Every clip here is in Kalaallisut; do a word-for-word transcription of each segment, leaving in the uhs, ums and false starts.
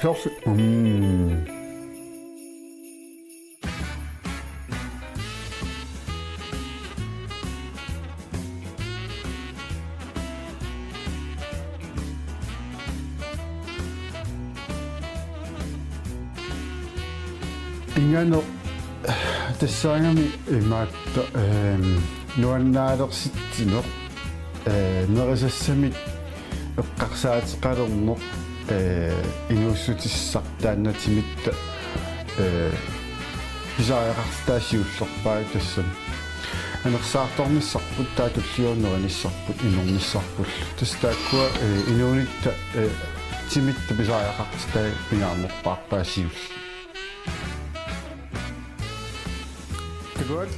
Soorlu. Mm. Pinganeq tassaagami imaattoq, ehm, nuannaalersitsineq, eh, nerisassamik eqqarsaateqalerneq, eh, inuussutissaq taanna timitta, eh, pisariaqartitaa siullerpaaq tassami. Anersaartornissarput, taava tulliuttut nerinissarput, inernissarpullu. Tassa taakkua, eh, inuunitta, eh, timitta pisariaqartitai pingaarnerpaarpaat siulleq. Takuat.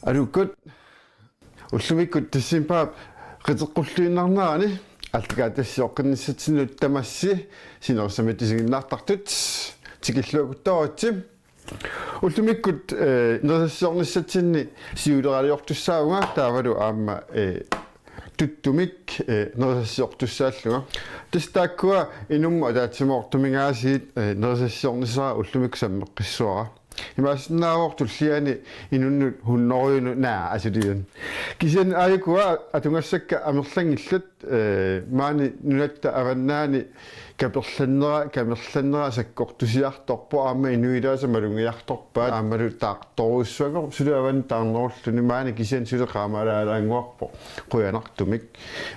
Aluukkut. Ullumikkut decembarip qiteqqulluinnarnerani aallakaatitassiooqqinnissatsinnut tamassi sinerissami isiginnaartartut tikilluaqquttoritsi. Ullumikkut, eh, nerisassiornissatsinni siuleraliortussaavunga taavalu aamma, eh, tuttumik, eh, nerisassiortussaallunga. Tassa taakkua inummut ataatsimoortumingaasiit, eh, nerisassiornissara ullumikkut sammeqqissuara. Imaassinnaavoq tulliani inunnut hunnorujunut naa asulian. Kisianni aajukua atugassakka amerlanngillat, eh, maani nunatta avannaani kaperlannera, kamerlannera sakkortusiartorpoq aamma inuit ilaasa malugiartorpaat aammalu taartorujussuanngorpoq suli avanni taarnerulluni maani kisianni suli qaamalaalaannguarpoq qujanartumik,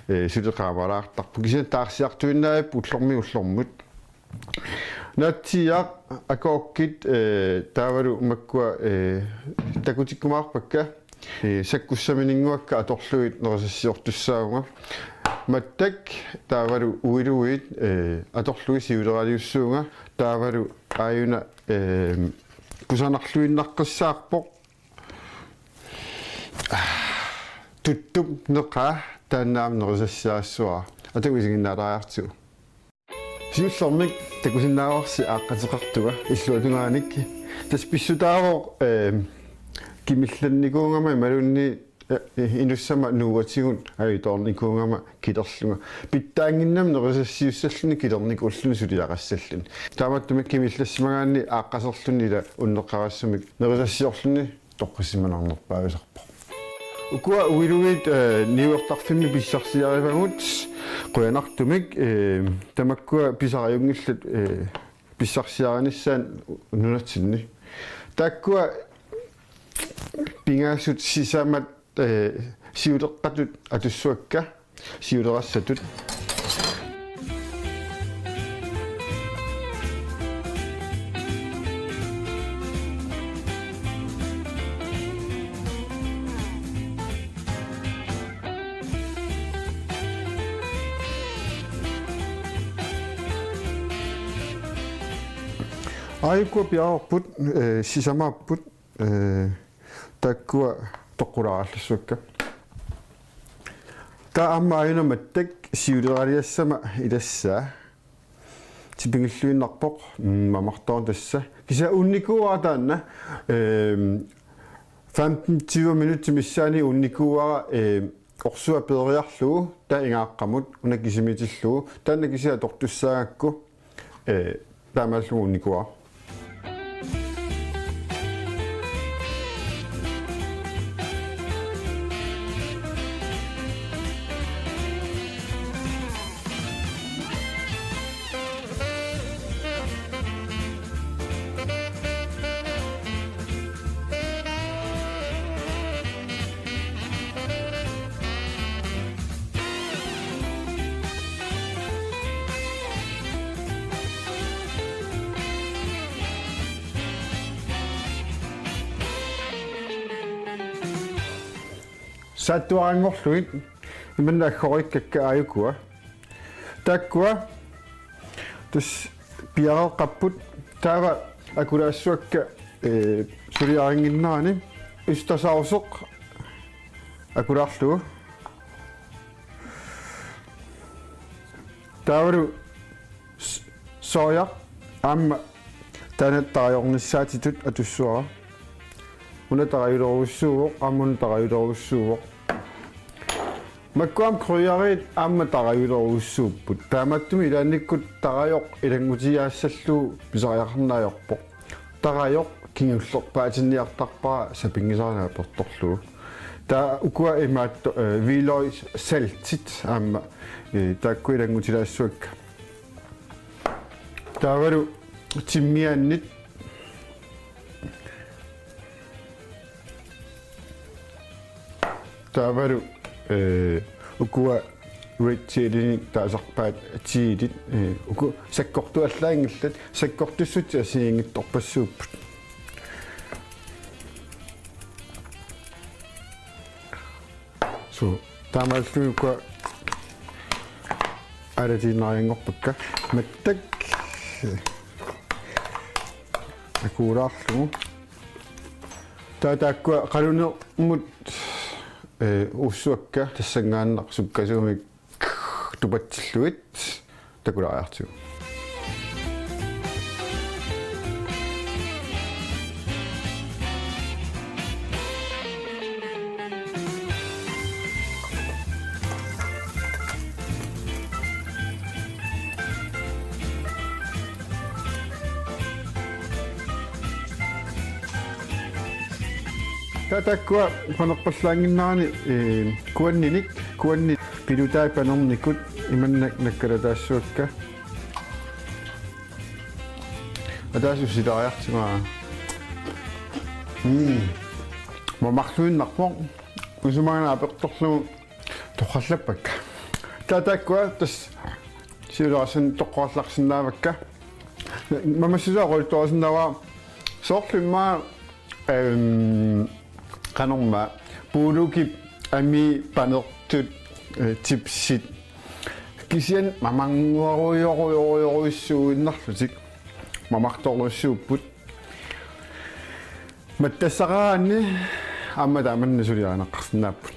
eh, suli qaamalaartarpoq kisianni taarsiartuinnaapput ullormiit ullormut. Naatsiiaq, agurkit, eh, taavalu makkua, eh, takutikkumaarpakka, eh, sakkussamininnguakka atorlugit nerisassiortussaavunga. Mattak, taavalu uiluit, eh, atorlugit siuleraliussuuvunga, taavalu aajuna, eh, kusanarluinnaqqissaarpoq. Tuttup neqaa taanna aamma nerisassiarissuara. Atagu isiginnaalaariartigu. Siullermik takusinnaavarsi aaqqateqartunga illuatungaanik. Tassa pissutaavoq, eh, kimillannikuugama imaluunniit, eh, inussama nuuatigut ajutoornikuugama kilerlunga. Pitsaannginnami nerisassiussalluni kilernikuulluni suliaqassalluni. Taamaattumik kimillassimagaanni aaqqaserluni ila unneqqarissumik nerisassiorluni toqqissimanarnerpaasarpoq. Ukua uiluit, eh, niuertarfimmi pissarsiarivagut qujanartumik, eh, tamakkua pisariunngillat, eh, pissarsiarinissaat nunatsinni. Taakkua pingasut sisamat, eh, siuleqqatut atussuakka. Siulerassatut. Aajukua piareerput, eh, sisamaapput. Eh, taakkua toqqulaarallassuakka. Taava aamma aajuna mattak siuleraliassama ilassaa. Tipigilluinnarpoq, mm, mamartoq tassa. Kisianni uunnikuuara taanna, ehm, femten tyve minutsit missaanni uunnikuuara, ehm, orsua peeriarlugu, taava ingaaqqamut, una kisimiitillugu, taanna kisianni atortussaagakku, eh, taamaallugu uunnikuuara. Saattuaranngorlugit imanna aggoriikkakka aajukua. Taakkua tassa piareeqqapput taava akulaassuakka, eh, suliarinnginnerani østersovsi akulaarlugu. Taavalu s-, soja Aamma taanna tarajornissaatitut atussavara. Una tarajulerujussuuvoq, aamma una tarajulerujussuuvoq. Makku aamma krydderiit aamma tarajulerujussuupput. Taamaattumik ilaannikkut tarajoq ilanngutiaassallugu pisariaqarneq ajorpoq. Tarajoq kingullerpaatinniartarpara sapinngisara naapertorlugu. Taava ukua imaattoq, eh, hvidløgssaltit aamma, eh, taakku ilanngutilaassavakka. Taavalu timianit. Taavalu, eh, ukua red chilinik taasarpaat chilit, eh, uku sakkortuallaanngillat, sakkortussutsit assigiinngitsorpassuupput. Suu, taamaalilluni ukua aalatiinnarianngorpakka. Mattak akuulaarlugu. Taava taakkua qalunermut, eh, uussavakka tassanngaannaq sukkasuumik tupatsillugit takulaariartigu. Taava taakkua panerpallaannginnerani, eh, kuanninik, kuannit pilutaat panernikut imannak nakkalataassavakka. Ataaseq usilaariartigaa. Mm. Mamarluinnarpoq. Isumaga naapertorlugu torrallappakka. Taava taakkua tassa siulersuisut toqqorallarsinnaavakka. Mamassusaa oqaluttuarsinnaavara soorlu immaqa, ehm, qanormaa, puulukip amii panertut, eh, chipsit. Kisianni mamarngorujorujorujorujussuuinnarlutik. Mamartorujussuupput. Mattassaqaraanni aamma taamanna suliarineqarsinnaapput.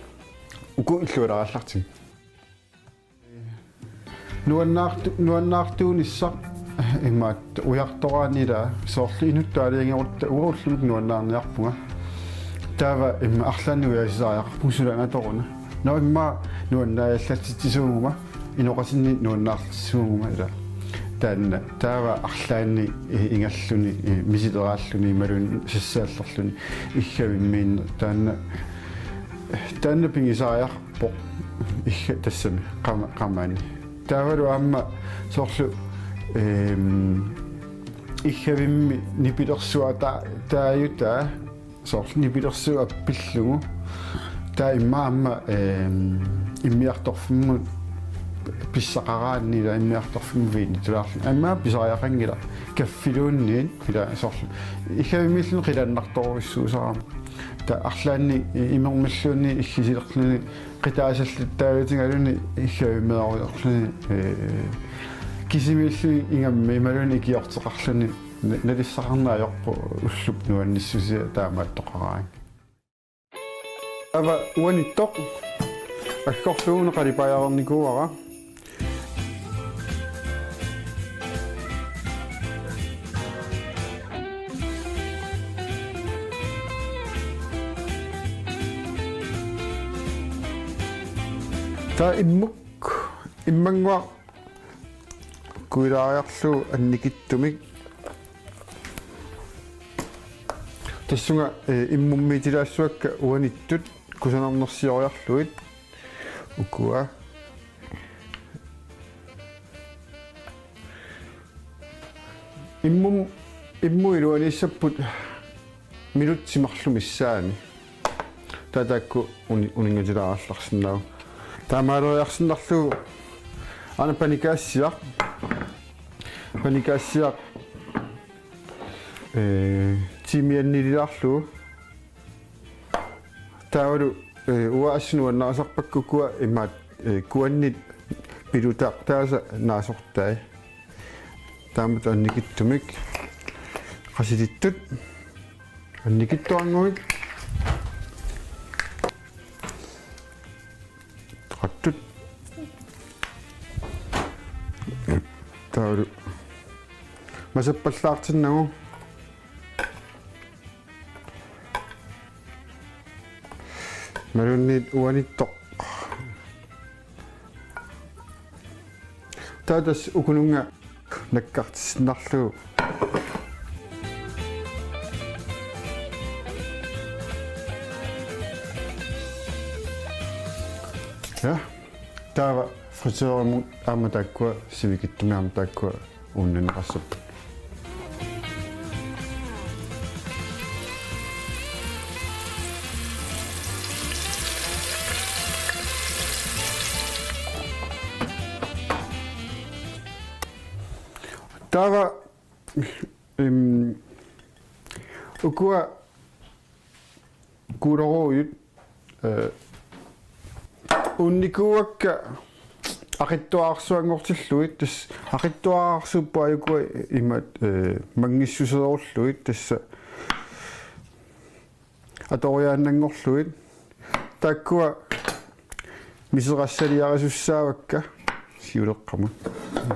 Uku illualaagallartik. Nuannaartu-, nuannaartuunissaq imaattoq ujartoraanni ilaa soorlu inuttut aalajangerutta uanga ullumikkut nuannaarniarpunga. Taava immaqa arlaannik ujaasisariaqarpunga suli angatoruna. Nå immaqa nuannaajallatsitsisuuguma, inoqatinni nuannaartitsisuuguma ilaa. Taanna, taava arlaannik i-, ingerluni, i-, misileraalluni, imaluunniit sassaallerluni, iggavimmiinneq, taanna, taanna pigisariaq- poq igga tassami qama-, qamani. Taavalu aamma soorlu, ehm, iggavimmi nipilersuata-, taajutaa soorlu nipilersuaq appillugu. Taava immaqa aamma, ehm, immiartorfimmut pissaqaraanni ilaa immiartorfimmut viinitulaarluni. Aamma pisariaqanngilaq kaffiluunniit ilaa soorlu. Iggavimmiilluni qilannartorujussuusarami. Taava arlaannik imermilluunniit iggisilerluni qitaasallattaavitigaluni iggavimmeerujoorluni, ee, kisimiilluni ingammik imaluunniit ikiorteqarluni na-, nalissaqarneq ajorpoq ullup nuannissusia taamaattoqaraangat. Taava uanittoq aggorlugu una qalipaajareernikuuara. Taava immuk, immannguaq kuilaariarlugu annikitsumik. Tassunga, eh, immummiitilaassavakka uanittut kusanarnersioriarlugit. Ukua. Immum-, immut iluaniissapput minutsit marluk missaanni. Taava taakku uni-, uninngatilaarallarsinnaavoq. Taamaaleriarsinnarlugu aana panikaassiaq. Panikaassiaq, eh, timianililaarlugu. Taavalu, eh, uanga assut nuannarisarpakka ukua imaat, eh, kuannit pilutaartaasa naasortai. Taamatut annikitsumik qasilittut. Annikitsuannguit. Toqattut. Taavalu. Masappallaartinnagu. Imaluunniit uanittoq. Taava tassa ukununnga nakkartissinnarlugu. Ja, taava frisørimut aamma taakkua sivikitsumik aamma taakkua uunnanneqassapput. Taava, em, ukua kuuloruujut, eh, uunnikuuakka aqitsuararsuanngortillugit, tassa aqitsuararsuupput aajuku imaat, eh, manngissuseerullugit, tassa atoriaannanngorlugit. Taakkua miseqassaliarisussaavakka siuleqqamut.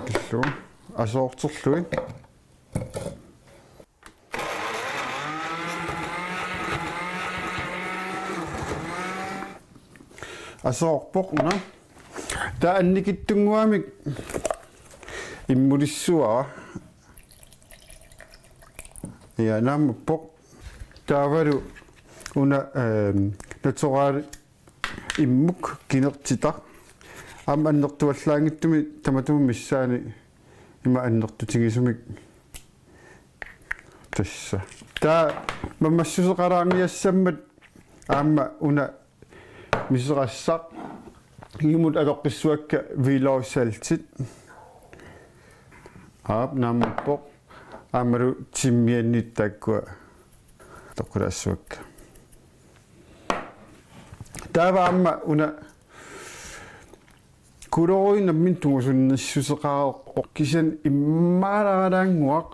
Killugu. Asoorterlugit. Asoorpoq una. Taava annikitsunnguamik immulissuara. Ja, naammappoq. Taavalu una, ehm, natural immuk kinertitaq. Aamma annertuallaanngitsumik tamatuma missaani ima annertutigisumik tassa. Taava mamassuseqalaarniassammat aamma una miseqassaq. Imut atoqqissuakka hvidløgssaltit. Aap, naammappoq. Aammalu timianit taakkua atoqqilaassuakka. Taava aamma una kuuloruujut nammineq tungusunnissuseqareerpoq, kisianni immaalaaralaannguaq,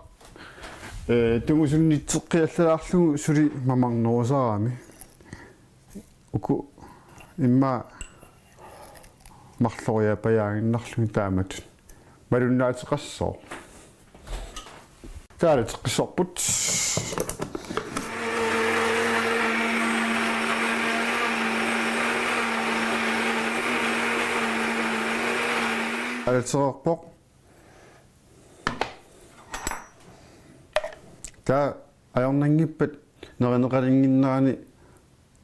eh, tungusunnitseqqiallalaarlugu suli mamarnerusarami. Uku immaqa marloriaapajaaginnarlugit taamatut. Malunnaateqassooq. Taava aallarteqqissaarput. Aallartereerpoq. Taava ajornanngippat nerineqalinnginnerani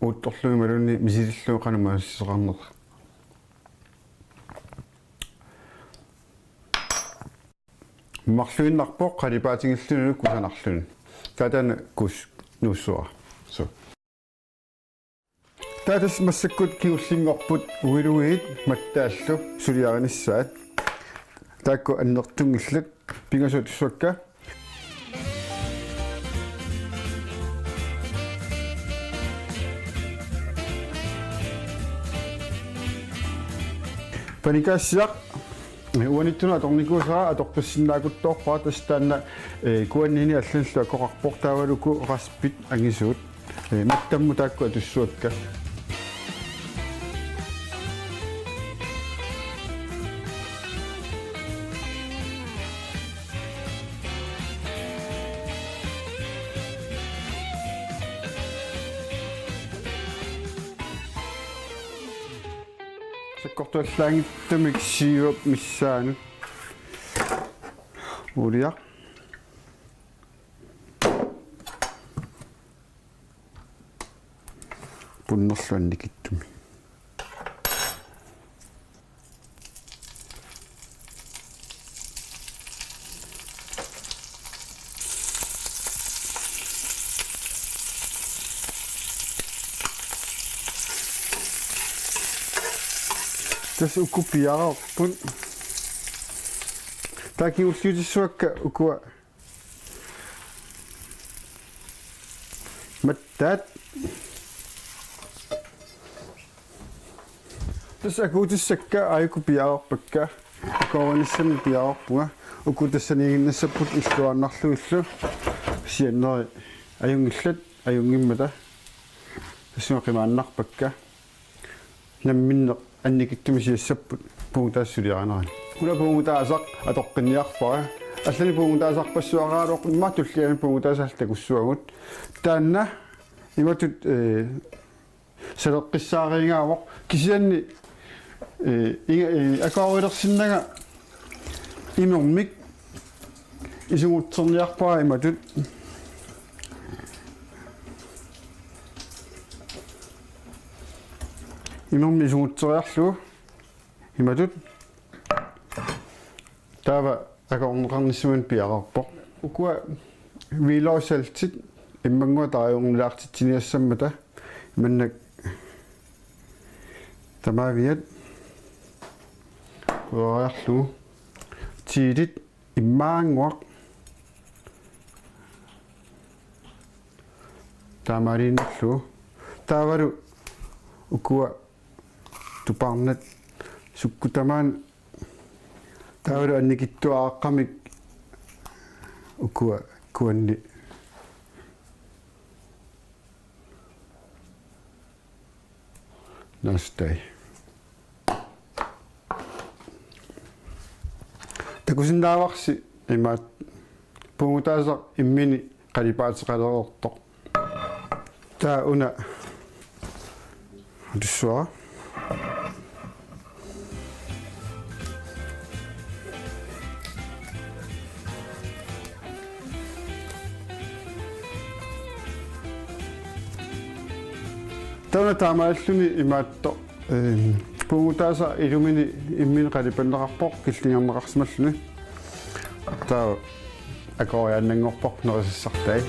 uuttorlugu imaluunniit misilillugu qanoq mamassuseqarnersoq. Marluinnarpoq qalipaatigillunilu kusanarluni. Taava taanna kusanarsuara. Suu. Taava tassa massakkut kingullinngorput uiluit mattaallu suliarinissaat. Taakku annertunngillat, pingasut atussuakka. Panikaassiaq uaniittunut atornikuusara atoqqissinnaakutsoorpara, tassa taanna, eh, kuanniini allanillu akoqarpoq, taavalu uku raspit angisuut. Eh, mattammut taakku atussuakka. Sakkortuallaanngitsumik siup missaanut. Uuliaq. Punnerlu annikitsumik. Tassa uku piareerput. Taava kingulliutissuakka ukua mattaat. Tassa akuutissakka aajuku piareerpakka. Akuerinissamik piareerpunga. Uku tassaniiginnassapput illuaannarlugillu. Sianneri ajunngillat, ajunngimmata. Tassunga qimaannarpakka. Namminneq annikitsumik siassapput puugutaasoq suliarinerani. Una puugutaasaq atoqqinniarpara. Allanik puugutaasarpassuaqaraluarpoq, immaqa tulliani puugutaasarluta takussuagut. Taanna imatut, eh, saleqqissaariigaavoq, kisianni, eh, inga-, eh, akuerilersinnanga imermik isugutserniarpara imatut. Imermik isugutseriarlugu imatut. Taava akorneqarnissaminut piareerpoq. Ukua hvidløgssaltit immannguaq taajunnilaartitsiniassammata, imannak tamaaviat queriarlugu, chilit immaannguaq taamaaliinnarlugu. Taavalu ukua tupaarnat sukkut tamaat, taavalu annikitsuaraqqamik ukua kuanni naastai. Takusinnaavarsi imaattoq puugutaasaq immini qalipaateqalereersoq. Taava una atussuara. Taava una taamaalilluni imaattoq, eh, puugutaasaq ilumini immini qalipanneqarpoq killingerneqarsimalluni. Taava akueriaannanngorpoq nerisassartai.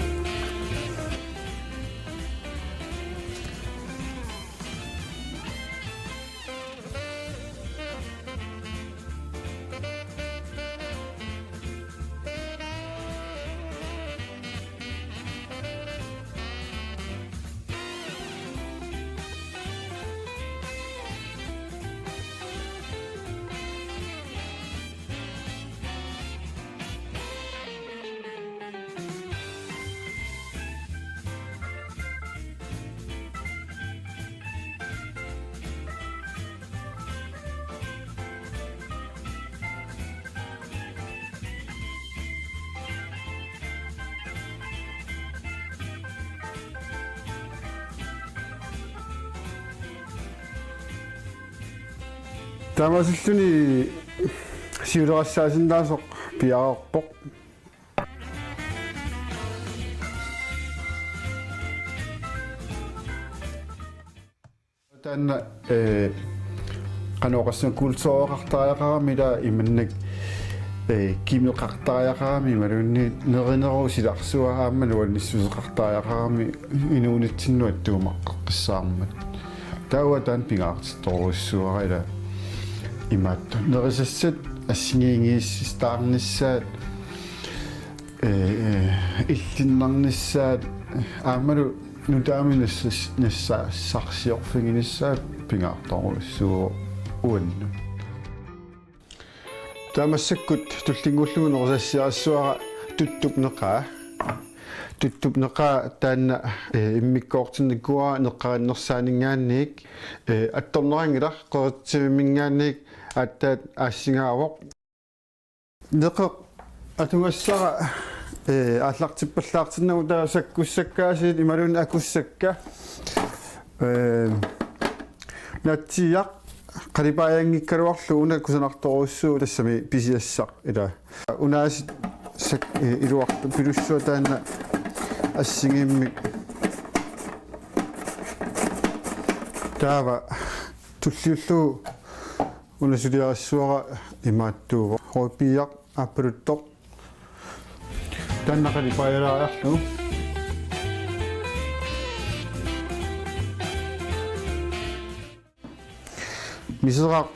Taamaasilluni siulerassaasinnaasaq piareerpoq. Taanna, eh, qanoq oqassaanga kultureqartariaqarami ila imannak, eh, kimeqartariaqarami imaluunniit nerinerup silarsuaa aamma nuannissuseqartariaqarami inuunitsinnut attuumaqqeqqissaarmat. Taava taanna pingaartittorujussuuara ila imaattoq nerisassat assigiinngiissistaarnissaat, eh, eh, illinnarnissaat aammalu nutaamik nassas-, nassassarsiorfiginissaat pingaartorujussuuvoq uannut. Taava massakkut tullinnguullugu nerisassiarissuara tuttup neqaa. Tuttup neqaa taanna, eh, immikkoortinnikuuara neqqarinnersaaninngaanniit, eh, attorneqanngilaq qeritsivimminngaanniit aatsaat aassigaavoq. Neqeq atugassara, eh, aallartippallaartinnagu taava sakkussakkaasiit imaluunniit akussakka. Eh, naatsiiaq qalipaajanngikkaluarlugu una kusanartorujussuuvoq tassami pisiassaq ila. Unaasiit sak-, eh, iluartut pilussuaq taanna assigiimmik. Taava tulliullugu una suliarissuara imaattuuvoq. Rødbeiaq aappaluttoq. Taanna qalipaajalaariarlugu. Miseraq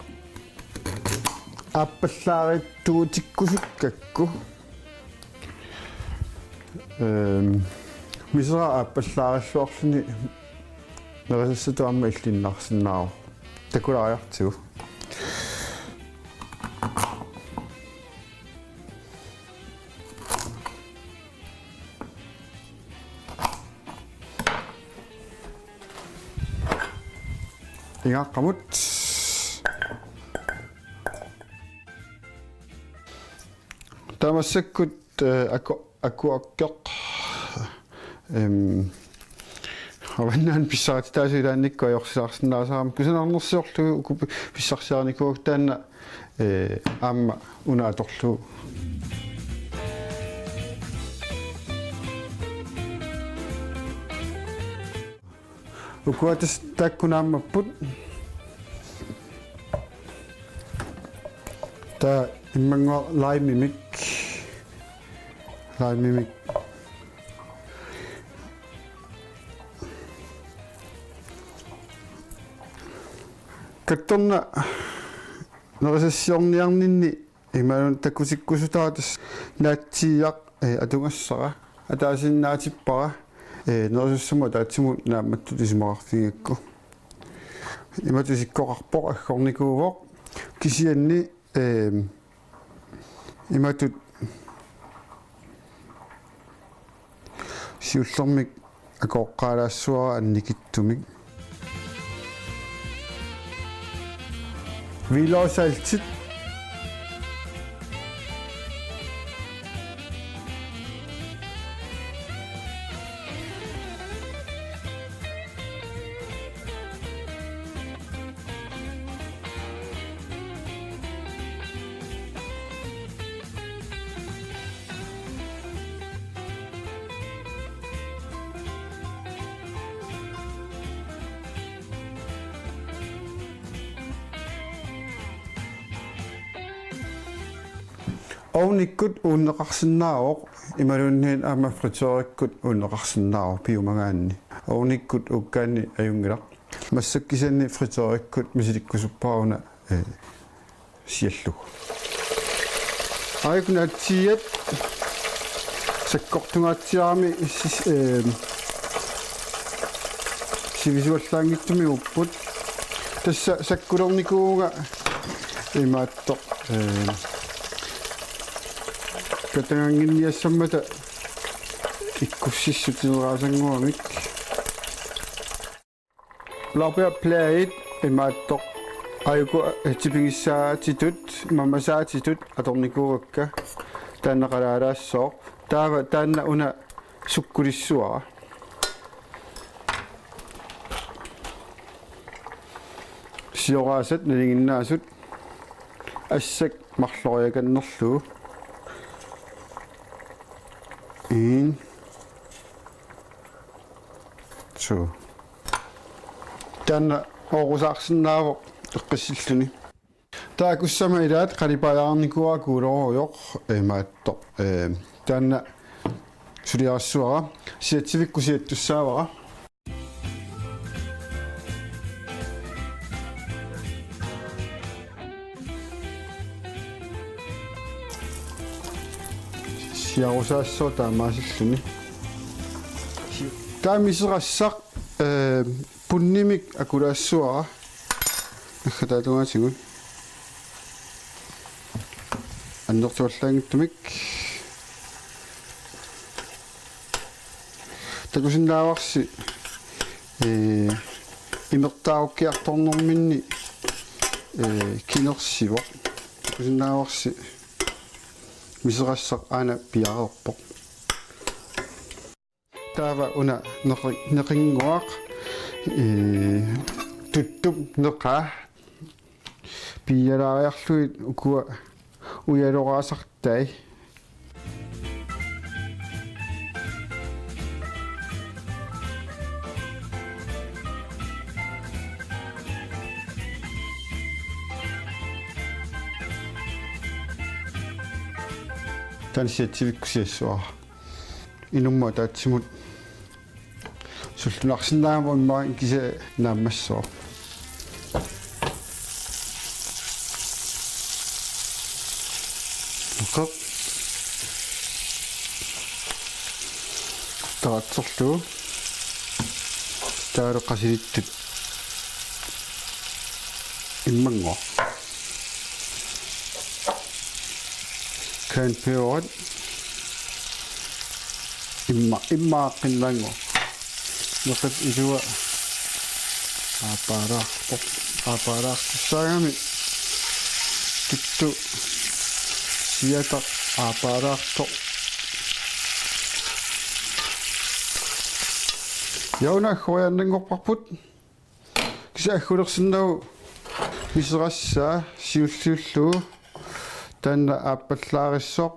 aappallaarituutikkusukkakkit. Ehm, miseraq aappallaarilluarluni nerisassatut aamma illinnarsinnaavoq. Takulaariartigu. Igaaqqamut. Taava massakkut, eh, aku-, akuakkeq, em, avannaani pissarititaasut ilaannikkut ajorsilaarsinnaasarami. Kusanarnersiorlugu uku pi-, pissarsiarinikuuakka taanna, eh, aamma una atorlugu. Ukua tassa taakku naammapput. Taava immannguaq limemik. Limemik. Kattorna nerisassiorniarninni imaluunniit takutikkusutara tassa naatsiiaq, eh, atugassara. Ataasiinnaatippara, eh, nerisussamut ataatsimut naammattutut isumaqarfigigakku. Imatut isikkoqarpoq, aggornikuuvoq. Kisianni, eh, imatut siullermik akooqqaalaassuara annikitsumik. Hvidløgssaltet. Ovnikkut uunneqarsinnaavoq, imaluunniit aamma fritørikkut uunneqarsinnaavoq piumagaanni. Ovnikkut uukkaanni ajunngilaq. Massakkut kisianni fritørikkut misilikkusuppara una, eh, siallugu. Aajuku naatsiiat sakkortungaatsiarami sis-, ehm, sivisuallaanngitsumik uupput. Tassa sakkulernikuuvunga imaattoq, ehm, katagannginniassammata ikkussissutineraasannguamik. Blåbærpladet imaattoq aajuku, eh, tipigissaatitut, mamasaatitut atornikuuakka taanna qalaalaassooq. Taava taanna una sukkulissuara. Sioraasat nalinginnaasut assak marloriakannerlugu. En. Suu. Taanna oorusaarsinnaavoq eqqissilluni. Taava kussama ilaat qalipaajaarnikuuara kuuloorujoq imaattoq. Eh, taanna suliarissuara. Siatsivikkut siattussaavara. Siarusaassaaq taamaasilluni. Taava miserassaq, eh, punnimik akulaassuara. Naggataata tungaatigut. Annertuallaanngitsumik. Takusinnaavarsi, eh, imertaarukkiartornerminni, eh, kinersivoq. Takusinnaavarsi miserassaq aana piareerpoq. Taava una neqi-, neqinnguaq, eh, tuttup neqaa piialaariarlugit ukua ujaloraasartai. Taanna siatsivikkut siassuara. Inummut ataatsimut sullunarsinnaammat immaqa kisianni naammassooq. Uqeq. Taratsorlugu. Taavalu qasilittut. Immannguaq. Cayenne peberit. Imma-, immaaqqinnannguaq. Neqip ilua. Aapaalaarpoq. Aapaalaartussaagami. Tuttu. Siataq. aappalaartoq. Ja una aggoriaannanngorparput. Kisianni aggulersinnagu iserassaa siulliullugu taanna aappallaarissoq.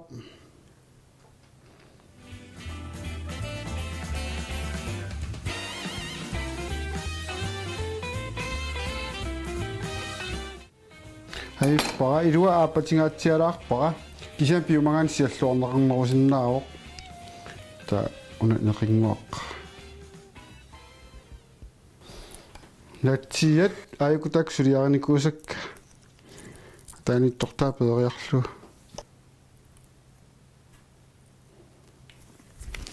Ajuppara, ilua aappatingaatsialaarpara. Kisianni piumagaanni sialluarneqarnerusinnaavoq. Taava una neqinngua. Natsiat aajuku taakku suliarinikuusakka. Taanittortaa peeriarlugu.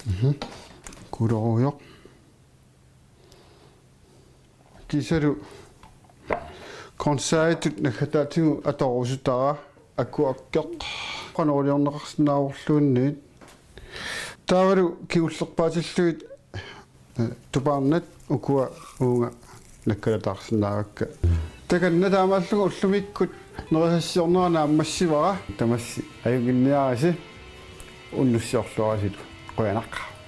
Mhm. Kulorujoq. Kiisalu grøntsagetut naggataatigut atorusutara akuakkeq. Qanoq iliorneqarsinnaavorluunniit. Taavalu kingullerpaatillugit, eh, tupaarnat ukua uunga nakkalataarsinnaavakka. Takanna taamaallugu ullumikkut nerisassiornera naammassivara. Tamassi ajunnginniarisi, unnussiorluarisilu. Qujanaq.